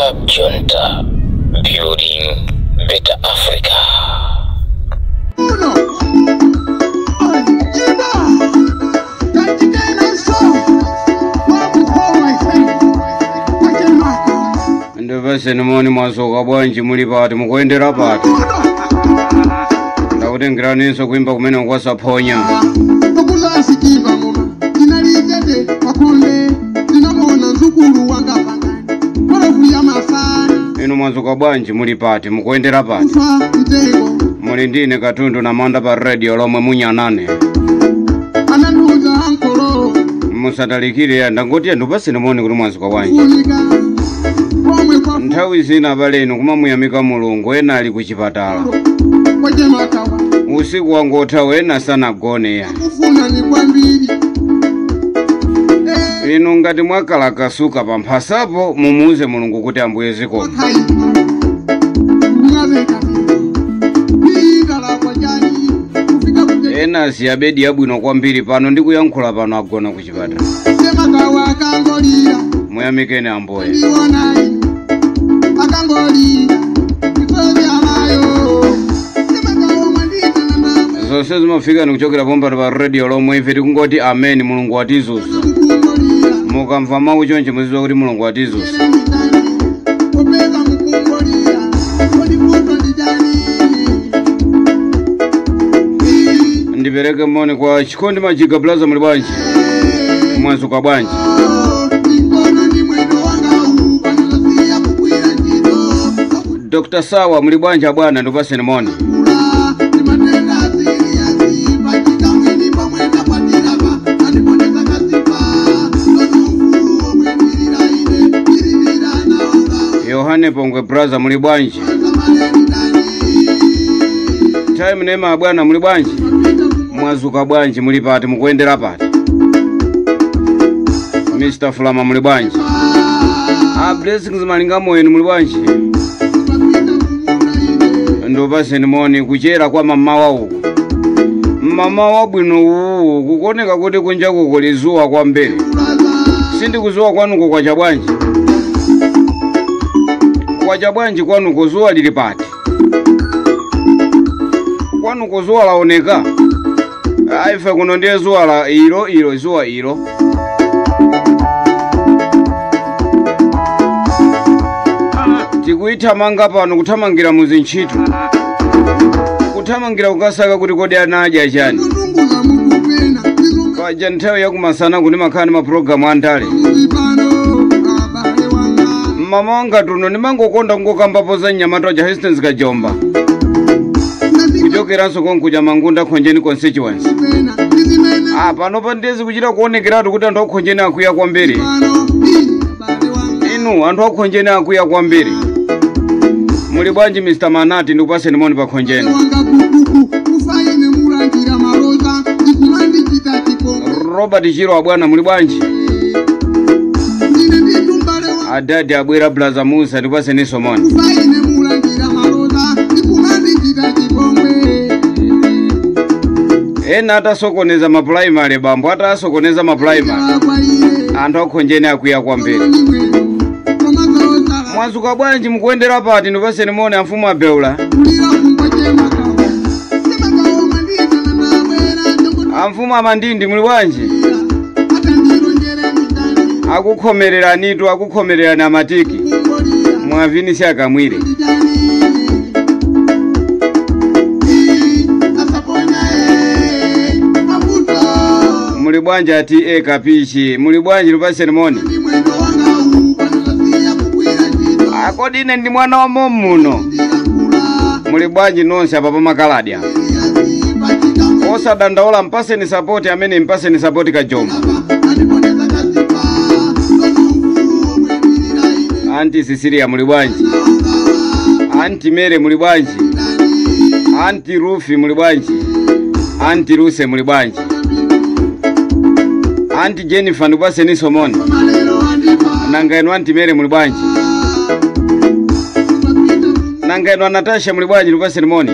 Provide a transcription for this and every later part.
Cab Junta, building better Africa. Ndipaseni moni mwadzuka bwanji muli pati mukuyendera pati ndakutengeraninso kuimba kumene kwasaphonya. Inu mwadzuka bwanji muli pati mukuyendera pati muli ndine Katundu na Manda pa radio lomwe munyanane musatalikire ndangoti ndipaseni moni kuti mwadzuka bwanji. Nthawi zina abale inu kumamuyamika Mulungu ena ali kuchipatala usiku wangotha ena sanagone ya inu ngati mwakalakasuka pamphasapo mumuuze Mulungu kuti ambuye zikomo. Ena siyabedi yabwino kwambiri pano ndikuyankhula pano agona kuchipatala. Muyamikeni ambuye. Zonse zimafika nikuchokera pomba pa radio lomwe ife tikungoti amen Mulungu watizusa. Mukamva mawu chonchi muzidziwa kuti Mulungu watizusa. Ndipereke moni kwa Chikondi Majiga Plaza muli bwanji mwadzuka bwanji. Dr. Sawa muli bwanji bwana ndipaseni moni. Yohane Pongwe Plaza muli bwanji. Time nema bwana muli bwanji. Mwadzuka bwanji muli pati mukuyendera pati. Mr. Flama muli bwanji. A Blessings Malingamo enu muli bwanji. Ndipaseni moni kuchera kwa mama wawo. Mama wabwino uwu kukoneka kuti kunja kukulizuwa kwambiri. Sindikuzuwa kwanuko kwacha bwanji. Kwacha bwanji kwanuko zuwa lili pati. Kwanuko zuwa laoneka. Aife kuno ndiye zuwa la ilo ilo zuwa ilo. Tikuithamanga pano kuthamangira muzintchito. Kuthamangira kukasaka kuti kodi ana adya chani. Paja nthawi yakumasana kuti makhala ndi mapulogalamu andale. Mama wanga tuno ndimangokonda kungokambapo za mnyamata wa Hastings Kajomba. Kuchokeranso konkuja Mangunda Khonjeni constituency. Panopa ndezi kuchita kuonekeratu kuti anthu akhonjeni akwiya kwambiri. Inu anthu akhonjeni akwiya kwambiri. Muli bwanji Mr. Manati ndikupaseni moni pa Khonjeni. Robert Chiro abwana muli bwanji. Adadi abwera Blaza Musa ndikupaseni moni. Ena atasokoneza maprimary bambo atasokoneza maprimary. Anthu akhonjeni akwiya kwambiri. Mwadzuka bwanji mukuyendera pati ndipaseni moni amfumu abeula. Amfumu amandindi muli bwanji. Akukhomereranitu akukhomererani amatiki. Mwavinisi akamwire. Muli bwanji ati e kapichi. Muli bwanji ndipaseni moni. Akodi ine ndi mwana wa muno. Muli bwanji nonse apa pamakaladi apa. Osadandaula mpaseni support amene mpaseni support Kajomba. Anti Cecilia muli bwanji. Anti Mere muli bwanji. Anti Rufi muli bwanji. Anti Ruse muli bwanji. Anti Jennifer ndipaseni moni. Nanga inu Anti Mere muli bwanji. Nanga inu Natasha muli bwanji ndipaseni moni.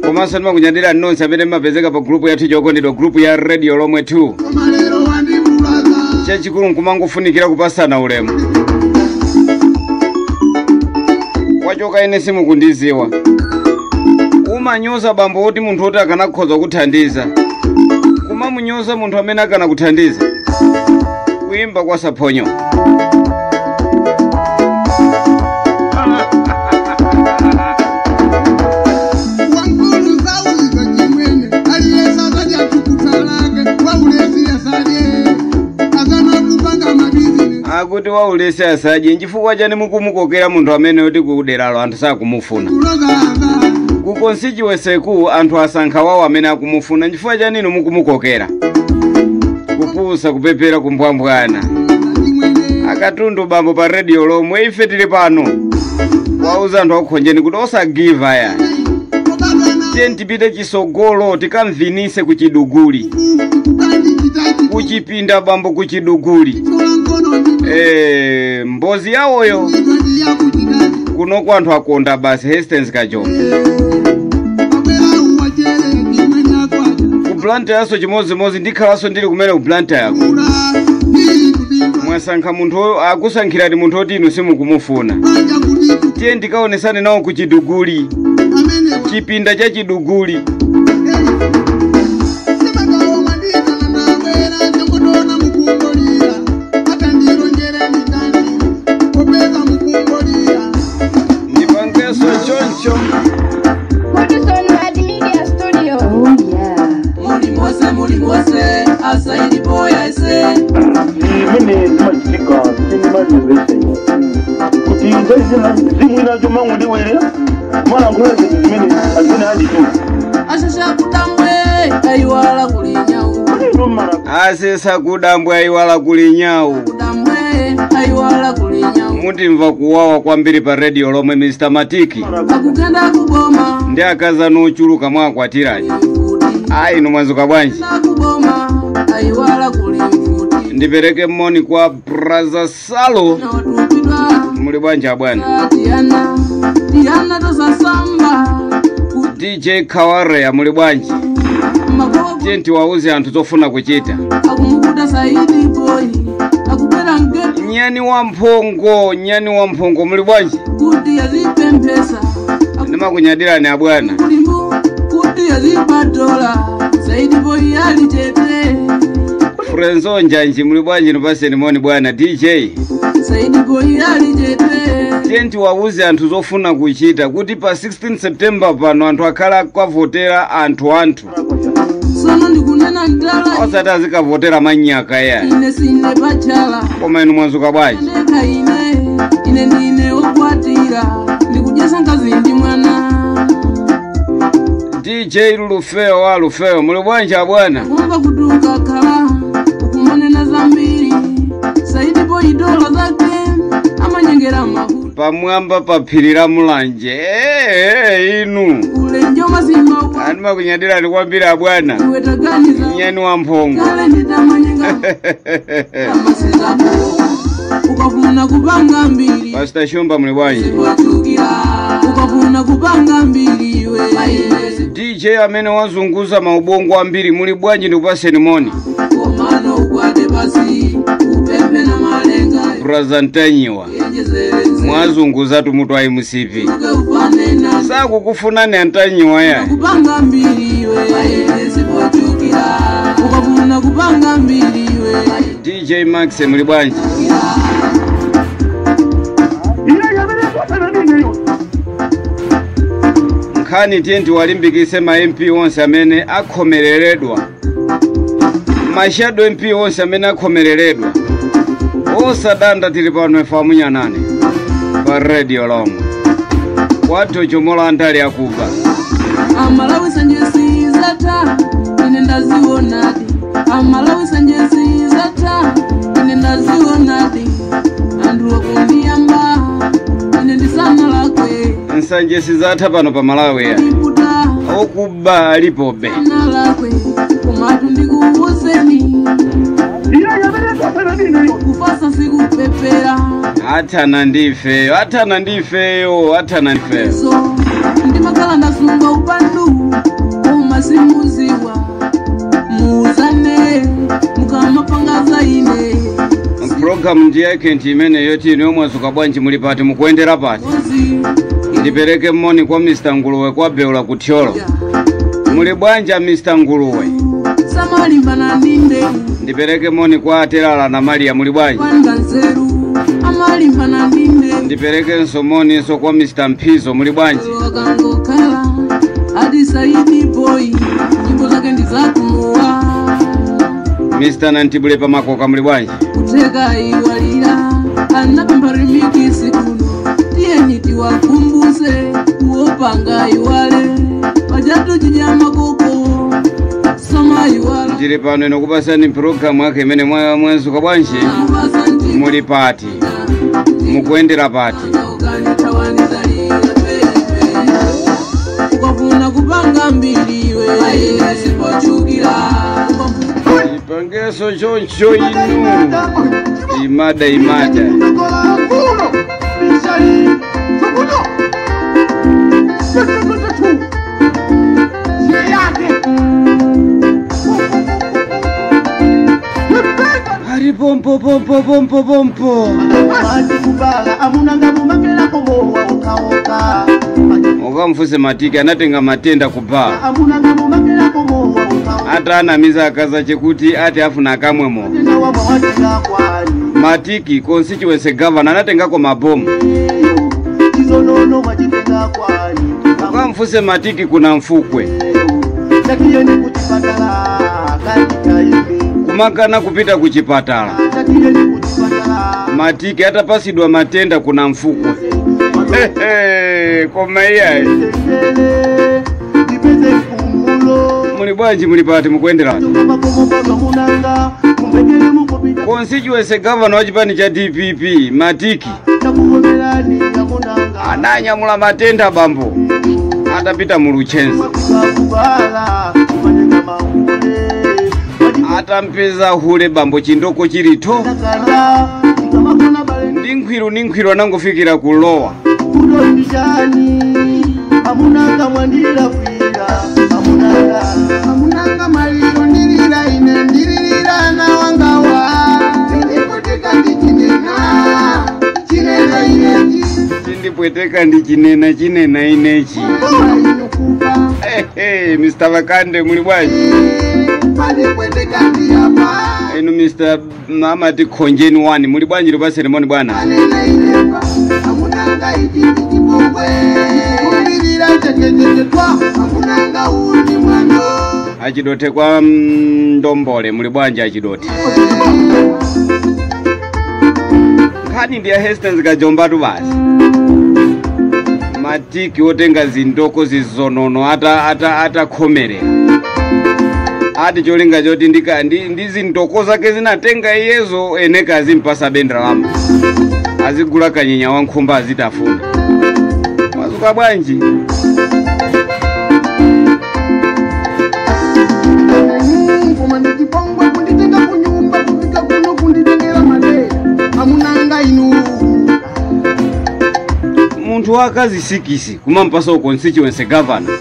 Komanso ndimakunyadira nonse amene mmapezeka pa group yathu chokondedwa group ya Radio Lomwe 2. Chachikulu nkumangofunikira kupasana ulemu. Wachoka ine simukundiziwa. Umanyoza bambo woti munthu woti akanakhoza kuthandiza. Kumamunyoza munthu amene akanakuthandiza. Kuimba kwa Saphonyo. Akuti waulesi asadye nchifukwa chani mukumukokera munthu amene oti kuderalo anthu sakumufuna. Ku constituency ku anthu asankha wawo amene akumufuna nchifukwa chani inu mukumukokera. Kupusa kupepera kumbwambwana. Akatundu bambo pa radio lomwe ife tili pano. Wauza anthu akukhonjeni kuti osagiva ya. Tiye tipite chisogolo tikamvinise kuchiduguli. Kuchipinda bambo kuchiduguli. Mbozi yawoyo kuno kwa anthu akonda basi Hastings Kachoma. Ku Blantyre yaso chimodzimodzi ndikhalaso ndili kumene ku Blantyre yako. Mwasankha munthu akusankhirani munthu oti inu simukumufuna. Tiye ndikaonesane nawo ku Chiduguli. Chipinda cha Chiduguli. Oh yeah. Mulimose mulimose asaidi boya ese. Imene zimachitika sinimazimvese kuti ndaizina zimwina chomangu ndiwere malankhula zinthu zimene azimene anditu Ashasha kudambwe ayiwala kulinyawu. Asesa kudambwe ayiwala kulinyawu. Kudambwe ayiwala kulinyawu. Mutimva kuwawa kwambiri pa radio lomwe Mr. Matiki. Akugenda kuboma. Ndi akazanu ochuluka mwakwatiraji. Ayi inu mwazuka bwanji. Kuboma ayiwala kulimfuti. Ndipereke moni kwa Brother Salo. Muli bwanji abwana. Tiana Tiana tosasamba. DJ Kawareya muli bwanji. Tiye tiwauze anthu zofuna kuchita. Akumukuta Saidi boy. Akupera mgeto. Nyani wa mphongo, nyani wa mphongo muli bwanji. Kuti yazipemphesa. Ndimakunyadirani abwana. Kuti yazipatola. Saidi boy ali chete. Frenzo Njanji muli bwanji nipaseni moni bwana DJ. Saidi boy ali chete. Tiye tiwauze anthu zofuna kuchita kuti pa 16 September pano anthu akhala kwavotera anthu. Sono ndikunena ndala. Osati azikavotera manyaka ya. Ine sine pachala. Koma inu mwazuka bwanji. Ndeka ine, ine ndine wokwatira. Ndikudyesa nkazi ndi mwana. DJ Lufeo wa Lufeo muli bwanji abwana. Kumva kutuka khala, ukumonena zambiri. Saidi boy dola zake, amanyengera mahu. Pamwamba pa phiri la Mulanje. Inu. Ulenjo mazima. Andimakunyadirani kwambiri abwana. Nyani wa mphongo. Kale nditamanyenga. Ukafuna kupanga mbiri. Pastor Shumba muli bwanji. Ukafuna kupanga mbiri iwe. DJ amene wazunguza maubongo ambiri muli bwanji ndikupaseni moni. Komano ukwate basi upembe na malenga. Brother Ntanyiwa. Mwazunguza tumutu ayi musipi. Sakukufunani Antanyiwa ya. Kupanga mbiri iwe. Ukafuna kupanga mbiri iwe. DJ Max muli bwanji. Nkhani tiye tiwalimbikise ma MP onse amene akhomereredwa. Ma shadow MP onse amene akhomereredwa. Osadanda tili pano ife amunyanane pa radio lomwe. Kwathu chomola antali akuba. Amalawi sanje zata ine ndazionadi. Amalawi sanje zata ine ndazionadi. Anthu okundiyamba ine ndisana lakwe. Nsanje sizatha pano pa Malawi ya. Okuba alipobe. Nalakwe komatu ndikuwuzeni. Kufasa sikupepera. Athana ndifeyo, athana ndifeyo, athana ndifeyo. So ndimakhala ndasunga upandu koma simuziwa. Muzane mukamapanga ine. Program ndiye kenti imene yoti ine mwazuka bwanji muli pati mukuendera pati. Ndipereke moni kwa Mr. Nguluwe kwa Beula Kuthyolo. Muli bwanja Mr. Nguluwe. Ndipereke moni kwa Atelala na Maria muli bwanja. Ndipereke nsomoni nso kwa Mr. Mpizo muli bwanja. Mr. Nantibule pamakoka muli bwanja. Ndiri pano inokupasani programu yake imene mwazuka bwanji. Muli pati mukuendera pati. Ipangeso choncho inu imada imada. Ari pompo pompo pompo pompo. Okamfuse Matiki anatenga matenda kuba. Ata anamiza akaza chekuti ati afuna kamwemo. Matiki constituency governor anatengako mabomu. Okamfuse Matiki kuna mfukwe. Kumakana kupita kuchipatala. Matiki atapasidwa matenda kuna mfukwe. Hehe, koma iyayi. Muli bwanji muli pati mukuendera. Constituency governor wa chipani cha DPP Matiki ananyamula matenda bambo atapita muluchenzi. Atampeza hule bambo chindoko chilito. Ndi nkhwiru anangofikira kulowa. Chindipweteka ndi chinena chinena inechi. Hey, Mr. Vakande muli bwanji. Inu Mr. Amati Khonjeni wani muli bwanji lupasere moni bwana. Achidote kwa Ndombole muli bwanji achidote. Nkhani ndi ya Hastings Kajombatu basi. Matiki otenga zindoko zizonono ata khomerera. Ati cholinga choti ndi zindoko zake zinatenga iyezo eneka azimpasa bendera lama. Azigula kanyenya wankhumba azitafuna. Mwazuka bwanji. Munthu wakazi sikisi kumampasa constituency governor.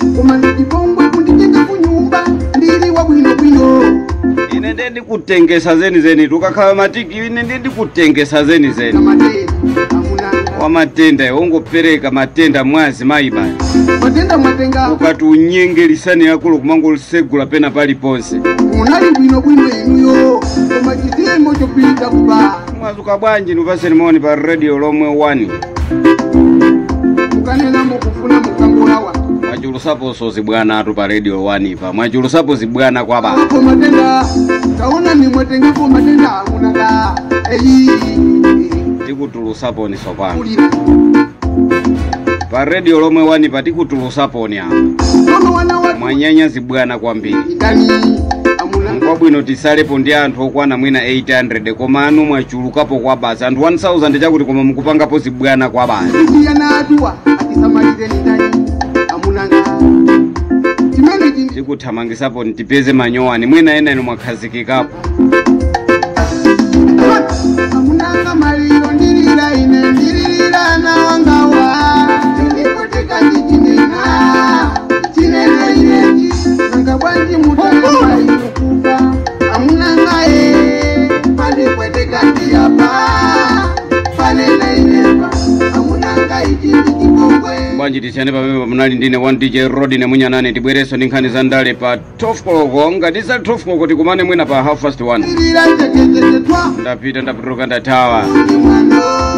Ine ndiye ndikutengesa zeni zeni tukakhala Matiki ine ndiye ndikutengesa zeni zeni. Wamatenda ongopereka matenda mwazi mayiba. Ukati unyengelisani yakulo kumangosegula pena paliponse. Mwazuka bwanji nupaseni moni pa radio lomwe 1. Mwachulusapo zibwana atu pa radio 1 pa. Mwachulusapo zibwana kwa ba. Tikutulusapo ni sopano. Pa radio lomwe 1 pa tikutulusapo ni apa. Mwanyanya zibwana kwambiri. Kwabwino tisalepo ndi anthu okwana mwina 800 koma anu mwachulukapo kwa basi anthu 1000 chakuti koma mukupangapo zibwana kwa basi. Tikuthamangisapo ntipeze manyowani mwina ena inu mwakhazikikapo. Bwanji tisiyane pamene munali ndine 1 DJ Rodine Munyanane. Tibwerenso ndi nkhani za ndale pa 12 koloko. Ngati za 12 koloko tikumane mwina pa half past 1. Ndapita, ndapituluka, ndathawa.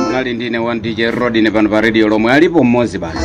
Munali ndine 1 DJ Rodine pano pa radio lomwe alipo mmodzi basi.